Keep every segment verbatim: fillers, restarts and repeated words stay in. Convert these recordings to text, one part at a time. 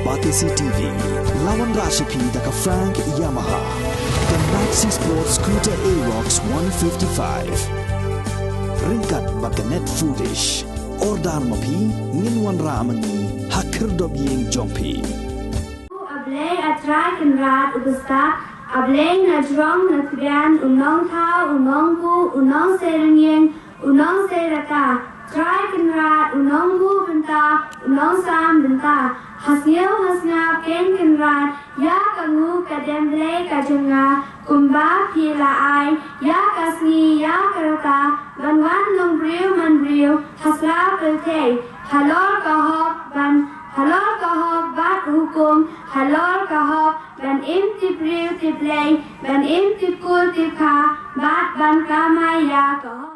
Batesi T V, la wanrah sha phi da ka Frank Yamaha, ka Maxi Sport Scooter Aerox one fifty-five. Ryngkat bad ka Net Foodish. Order ma phi, ngin wanrah ma ngi ha khyrdop ïing jong phi. A Blei, A Trai Kynrad uba stad, A Blei na jrong na tbian, u nongthaw, u nongbuh, u nongsei rynïeng, u nongsei rta, Trai Kynrad, u nongbuh bynta, u nongsam bynta. Ha sniew ha sngap Kynrad, ïa ka nguh ka dem Blei ka jong nga, kumba phi la ai ïa ka sngi ïa ka rta, ban wan long briew man briew ha sla pyrthei, halor ka hok ban, halor ka hok bad hukum, halor ka hok ban im tip briew tip Blei, ban im tip kur tip kha, bad ban kamai ïa ka hok.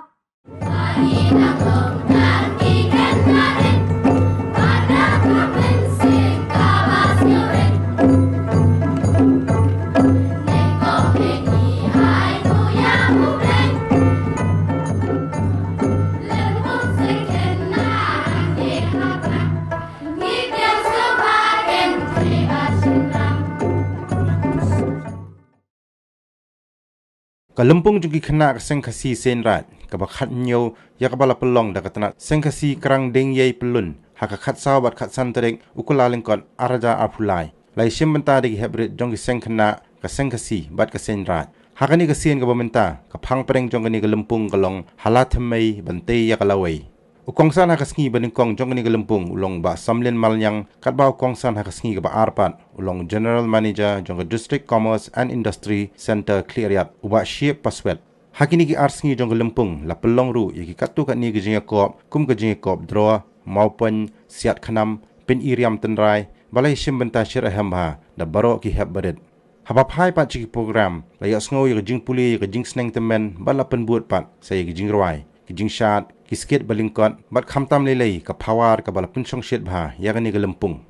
Ka lympung jong ki khynnah ka Seng Khasi Seiñraij, kaba khathynñiew ïa kaba la pynlong da ka tnat Seng Khasi Krang Diengiei Pyllun, ha ka khatsaw bad khatsan tarik u Kyllalyngkot arhajar arphew lai, la ïashim bynta da ki hep rit jong ki seng khynnah ka Seng Khasi bad ka Seiñraij. Ha kane ka sien kaba mynta, ka phang pdeng jong kane ka lympung ka long ha la thymmei ban tei ïa ka lawei. U kongsan ha ka sngi banyngkong jong kane ka lympung u long Bah Samlin Malniang, katba u kongsan ha ka sngi kaba ar pat u long General Manager jong ka District Commerce and Industry Centre Khliehriat, u Bah Shiep Paswet. Ha kine ki ar sngi jong ka lympung la pynlong ruh ïa ki katto katne ki jingïakop, kum ka jingïakop draw, mawpon, siat khnam, pyn-i riam tynrai, ba la ïashim bynta shitrhem bha da baroh ki hep barit. Haba phai pat sha ki program, la ïohsngew ïa ka jingpule, ïa ka jingsneng tymmen, bad la pynbud pat sa ïa ki jingrwai, ki jingshad, ki skit balyngkot, bad khamtam lei lei ka phawar kaba la pynshongshit bha ïa kane ka lympung.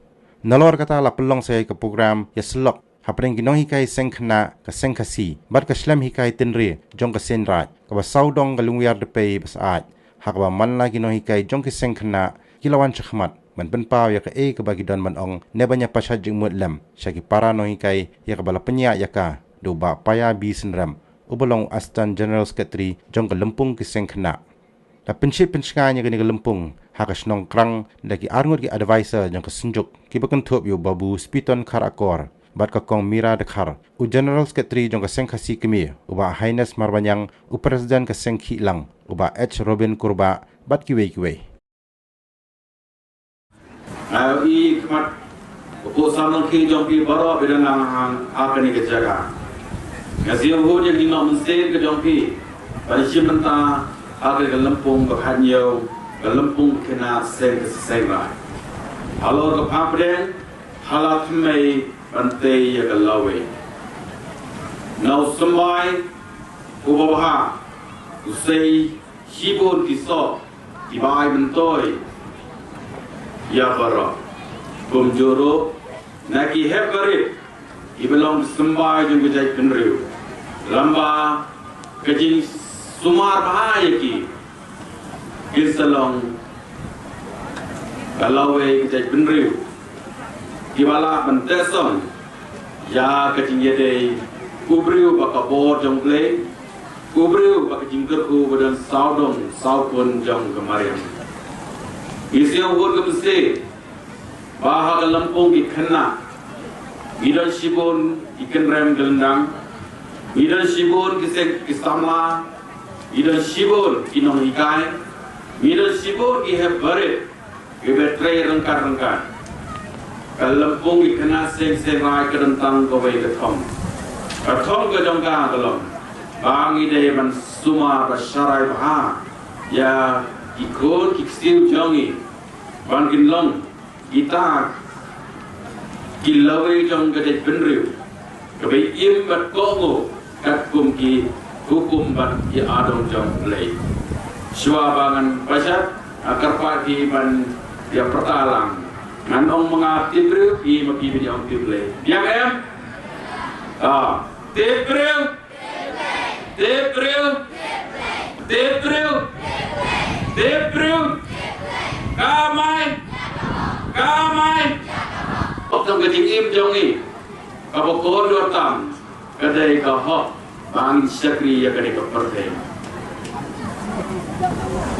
Nalor kata la pynlong sa ïa ka program ïasyllok hapdeng ki nonghikai seng khynnah ka Seng Khasi bad ka shlem hikai tynrai jong ka Seiñraij, kaba sawdong ka lynwiar dpei ba syaid, ha kaba man la ki nonghikai jong ki seng khynnah ki la wan shakhmat ban pynpaw ïa kaei kaba ki don ban ong ne ban ïapashat jingmut lem sha ki para nonghikai, ïa kaba la pynïaid ïa ka da u Bah Paya B Synrem, uba long u Assistant General Secretary jong ka lympung ki seng khynnah. La pynshit pynshngaiñ ïa kane ka lympung ha ka shnong Krang da ki arngut ki advisor jong ka Synjuk, kiba kynthup ïa u Babu Spiton Kharakor bad ka Kong Mira Dkhar, u General Secretary jong ka Seng Khasi Kmie, u Bah Haines Marbaniang, u President ka Seng Khihlang, u Bah H Robin Kurbah, bad kiwei kiwei. Nga ïohi khmat u khuid samrkhie jong phi baroh ba don hangne ha kane ka jaka. Nga sngewbha ïa ka jingnoh mynsiem ka jong phi ban shim bynta ha kane ka lympung ba khathynñiew, ka lympung khynnah Seng Khasi Seiñraij. Halor ka phang pdeng, ha la thymmei ban tei ïa ka lawei. Na u symbai uba bha, u sei shibun ki soh kiba ai myntoi ïa baroh. Kumjuh ruh na ki hep barit kiba long ki symbai jong ka jaitbynriew, lymba ka jingsumar bha ïa ki, kin sa long ka lawei ka jaitbynriew, kiba lah ban teh song ïa ka jingïadei u briew bad ka bor jong U Blei, u briew bad ka jingkyrkhu ba don sawdong sawkun jong ka mariang. Ngi sngewbha ka mynsiem ba ha ka lympung ki khynnah ngi don shibun ki kynrem ki lyndang, ngi don shibun ki seng ki samla, ngi don shibun ki nonghikai, ngi don shibun ki hep barit, kiba trei ryngkat ryngkat. Ka lympung ki khynnah Seng Seiñraij ka don tang kawei ka thong. Ka thong ka jong ka ka long ba ngi dei ban sumar bad sharai bha ïa ki khun ki ksiew jong ngi, ban kin long kita ki lawei jong ka jaitbynriew, kaba im bad kohnguh katkum ki hukum bad ki adong jong U Blei. Shuwa ba ngan pyrshah, nga kyrpad phi ban ïa pyrta lang. Ngan ong ma nga tip briew, phi ma phi ban ïa ong tip Blei. Biang em? Ah, tip briew. Tip briew. Tip briew. Tip briew. Kamai. Kamai. Tang ka jingim jong ngi kaba kordor tam ka dei ka hok ba ngin shakri ïa kane ka pyrthei.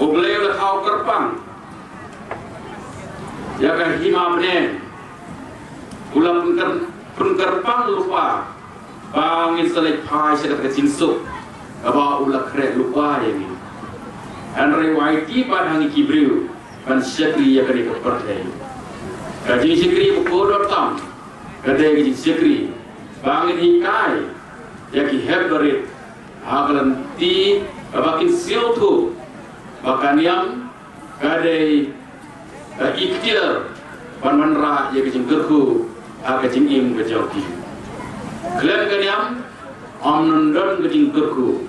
U Blei u la thaw kyrpang ïa ka hima bneng, u la pynkyrpang lypa ba ngin sa leit phai sha kata ka jingsuk kaba u la khreh lypa ïa ngi. Hynrei u aiti pat ha ngi ki briew ban shakri ïa kane ka pyrthei. Ka jingshakri ba kordor tam ka dei ka jingshakri ba ngin hikai ïa ki hep barit ha ka lynti kaba kin sngewthuh ba ka niam ka dei ka ikhtiar ban wanrah ïa ka jingkyrkhu ha ka jingim ka jong ki. Khlem ka niam ym don ka jingkyrkhu,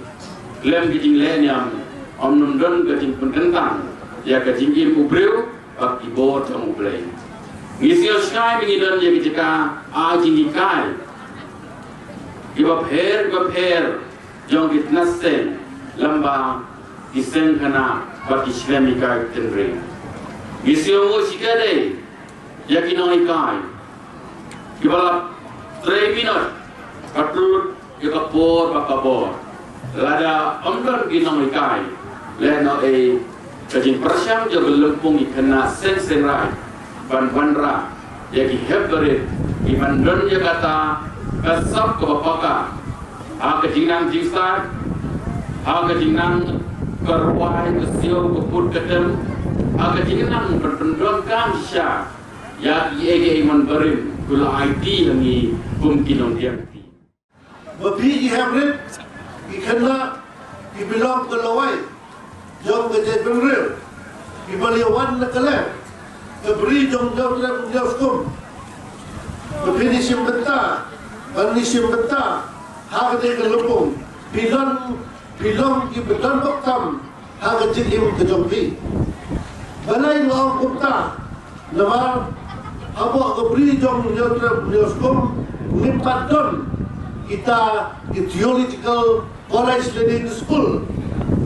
khlem ka jingleh niam ym don ka jingpynkyntang ïa ka jingim u briew bad ki bor jong u Blei. Ngi sngew shai ba ngi don ïa ka jaka ai jinghikai kiba pher kiba pher jong ki tnat seng, lem bad ki seng khynnah bad ki shnong hikai tynrai. Ngi sngew shai ka dei ïa ki nonghikai kiba la trei minot ka tlut ïa ka por bad ka bor. Lada ym don ki nonghikai, lehnohei ka jingpyrshang jong ka lympung ki khynnah seng seng rai ban wanrah ïa ki hep barit, ki ban don ïa kata ka sap kaba paka ha ka jingnang jingstad, ha ka jingnang ka rwai ka siew ka put ka tem, ha ka jingnang ban pyndonkam shisha ïa kiei kiei man barim ki la aiti ha ngi kum ki nongdiang. Ba phi ki hep rit, ki khynnah, ki bilong ka lawei jong ka jaitbynriew, kiba la wan na ka leng ka bri jong Hynñiewtrep Hynñiewskum, ba phin ïashim bynta, ban ïashim bynta ha kane ka lympung. Phi long, phi long kiba don bok tam ha ka jingim ka jong phi. Balei nga ong kumta? Namar hapoh ka bri jong Hynñiewtrep Hynñiewskum ngim pat don kita ki theological college lane school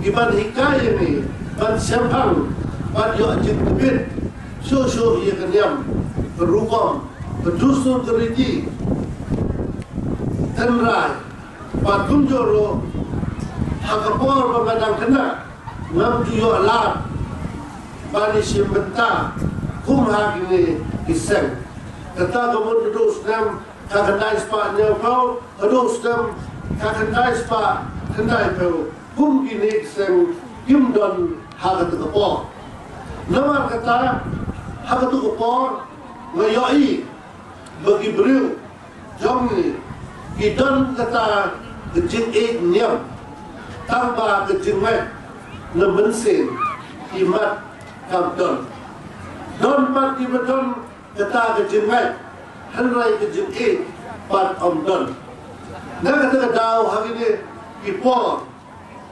kiban hikai ïa ngi ban shemphang, ban ïoh jingtbit shuh shuh ïa ka niam, ka rukom, ka dustur, ka riti tynrai. Bad kumjuh ruh ha ka por ba nga dang khynnah ngam ju ïoh lad ban ïashim bynta kum ha kine ki seng. Kata ka mut haduh u snem khatkhyndai spah hynñiewphew haduh u snem khatkhyndai spah khyndaiphew kum kine ki seng kim don ha kata ka por. Namar kata ha kata ka por nga ïohi ba ki briew jong ngi ki don kata ka jingïeit niam, tangba ka jingngeit na mynsiem imat kam don. Don pat kiba don kata ka jingngeit, hynrei ka jingïeit pat ym don. Na kata ka daw ha kine ki por,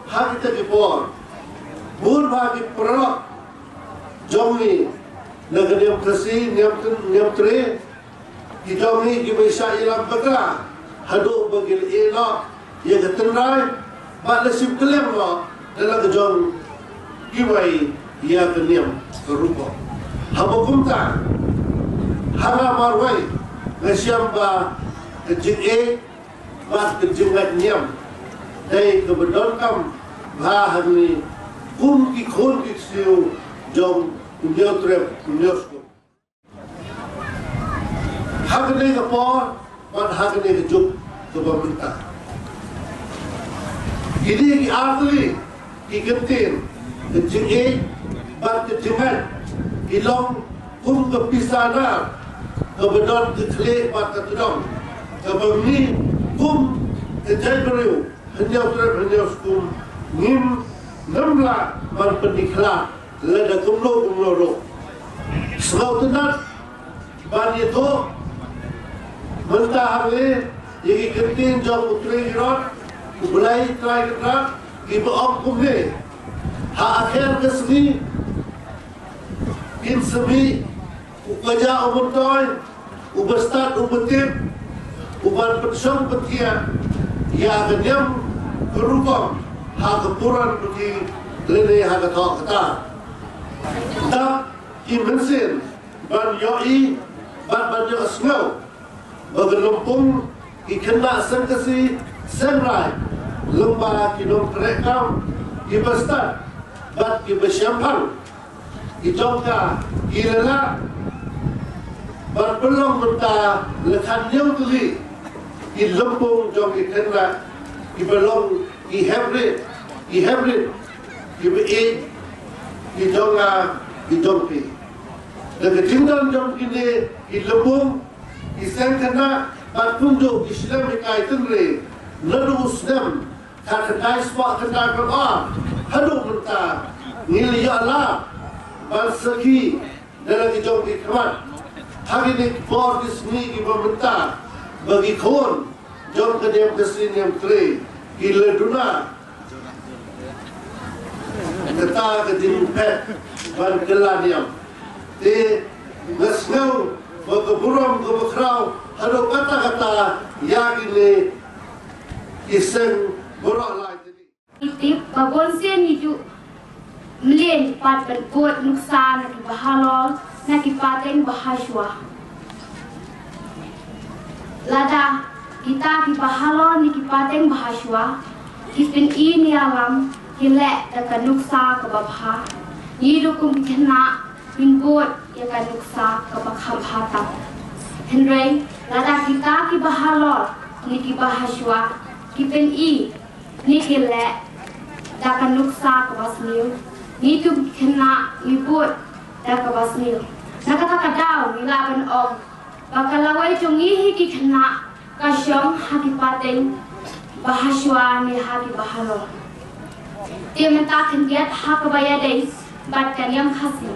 ha kita ki por, bun bah ki paralok jong ngi na ka niam Khasi, niam, niam Tre, ki jong ngi kiba shah ïalam bakla haduh ba ki la ïeh noh ïa ka tynrai bad la shim kylleng noh da la ka jong kiwei ïa ka niam ka rukom. Haba kumta, ha nga marwei nga shem ba ka jingïeit bad ka jingngeit niam dei kaba donkam bha ha ngi kum ki khun ki ksiew jong u Hynñiewtrep Hynñiewskum. Ha kane ka por bad ha kane ka juk kaba mynta, kine ki artylli ki kyntien, ka jingïeit bad ka jingngeit, ki long kum ka pisa nar kaba don ka khlieh bad ka tdong, kaba ngi kum ka jaitbynriew Hynñiewtrep Hynñiewskum ngim, ngim lah ban pyndikhlad lada kumno kumno ruh. Sngewtynnat ban ïathuh mynta hangne ïa ki kyntien jong u Trai Herod, u Blei Trai Kynrad, kiba ong kumne: Ha akher ka sngi kin sa mih u kajia u myntoi, u bastad u batip, u ban pynshong pynthiah ïa ka niam ka rukom ha ka puran puthi lane ha ka thoh kata. Dap ki mynsiem ban ïohi Bad ban ïohsngew ba ka lympung ki khynnah seng Khasi seng Rai lyngba ki nongtrei kam kiba stad bad kiba shemphang ki jong ka ki la lah ban pynlong mynta la khathynñiew tylli ki lympung jong ki khynnah kiba long ki hybrid, ki hybrid kiba ïeit ki jong nga ki jong phi. Da ka jingdon jong kine ki lympung ki seng khynnah bad kumjuh ki shlem hikai tynrai naduh u snem khatkhyndai spah khyndai phew ar haduh mynta ngi la ïoh lad ban sakhi da la ki jong ki khmat ha kine ki por ki sngi kiba mynta ba ki khun jong ka niam Khasi niam Khasi ki la duna kata ka jingphet ban kylla niam. Te nga sngew ba ka burom kaba khraw haduh katta katta ïa kine ki seng baroh lai tylli. Ngi tip ba bun sien ngi ju mlien pat ban bud nuksa na kiba halor na ki pateng ba hashwa. Lada kita kiba halor na ki pateng ba hashwa ki pyni ïalam, ki leh da ka nuksa kaba bha, ngi ruh kum ki khynnah ngin bud ïa ka nuksa kaba kham bha tam. Hynrei lada kita kiba halor na kiba hashwa ki pyni ne ki leh da ka nuksa kaba sniew, ngi kum ki khynnah ngi bud da kaba sniew. Na kata ka daw ngi lah ban ong ba ka lawei jong ngi hi ki khynnah ka shong ha ki pateng ba hashwa ne ha kiba halor. Te mynta khyndiat ha kaba ïadei bad ka niam Khasi.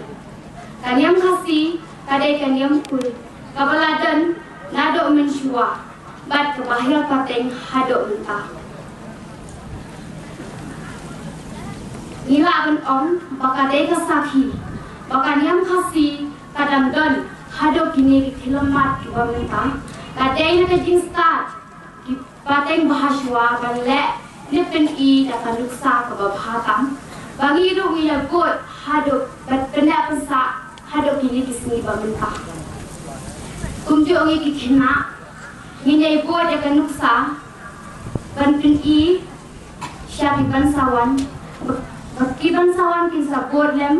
Ka niam Khasi ka dei ka niam khuid kaba la don naduh mynshuwa bad kaba ha ïa pateng haduh mynta. Ngi lah ban ong ba ka dei ka sakhi ba ka niam Khasi ka dang don haduh kine ki khyllipmat kiba mynta. Ka dei na ka jingstad ki pateng ba hashwa ban leh ne pyni da ka nuksa kaba bha tam ba ngi ruh ngi la bud haduh ban pynneh pynsah haduh kine ki sngi ba mynta. Kumjuh ngi ki khynnah ngin ïa bud ïa ka nuksa ban pyni sha ki ban sa wan ba, ba ki ban sa wan kin sa bud lem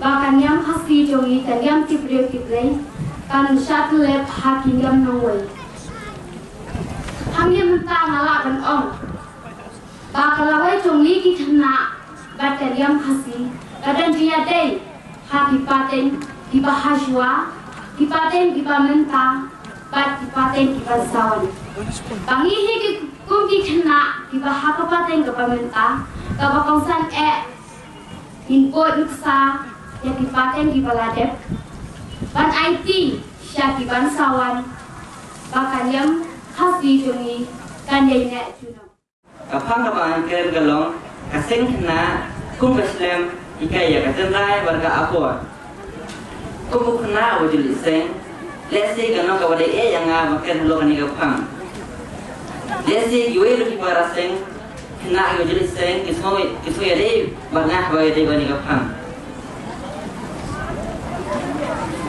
ba ka niam Khasi jong ngi, ka niam tip briew tip Blei kan shah tyllep ha ki niam nongwei. Hangne mynta nga lah ban ong ba ka lawei jong ngi ki khynnah bad ka niam Khasi ka don jingïadei ha ki pateng kiba hashwa, ki pateng kiba mynta bad ki pateng kiba sa wan. Ba ngi hi ki kum ki khynnah kiba ha ka pateng kaba mynta kaba kongsan eh ngin bud nuksa ïa ki pateng kiba la dep ban aiti sha ki ban sa wan ba ka niam Khasi jong ngi kan ïai neh junom. Ka phang kaba ngan kren ka long ka seng khynnah kum ka slem hikai ïa ka tynrai bad ka akor. Kum u khynnah uba ju leit seng, lehse ka long kaba dei eh ïa nga ban kren halor kane ka phang. Lehse kiwei ruh ki para seng khynnah kiba ju leit seng ki sngew, ki sngew ïadei bad nga haba ïadei bad kane ka phang.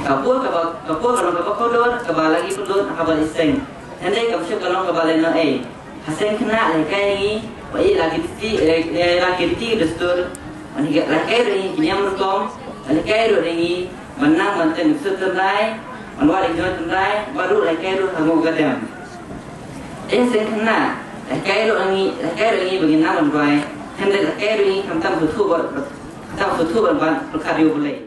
Ka por kaba, ka por ka long kaba kordor kaba la ki pynlut haba leit seng. Hynrei kam shym ka long kaba lehnohei. Ha seng khynnah la hikai ïa ngi ban ïeit la ki riti, eh, eh, la ki riti ki dustur, ban hikai, la hikai ruh ïa ngi ki niam rukom, la hikai ruh ïa ngi ban nang ban teng sut tynrai, ban wad ïa ki nong tynrai, bad ruh la hikai ruh ha nguh ka dem. Ha seng khynnah la hikai ruh ïa ngi, la hikai ruh ïa ngi ba ngin nang ban duwai, hynrei la hikai ruh ïa ngi khamtam sngewthuh bad, khamtam sngewthuh bad, bad pyrkhat ïa U Blei.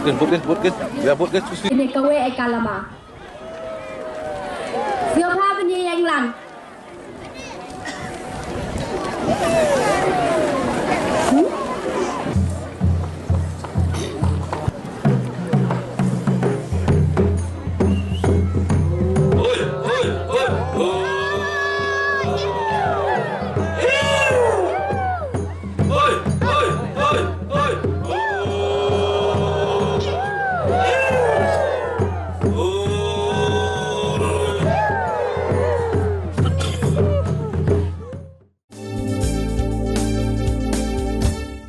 Butkin, butkin, butkin. Ya, butkin. Ini kawei ai ka lama. Sngewbha ban ïeng lang.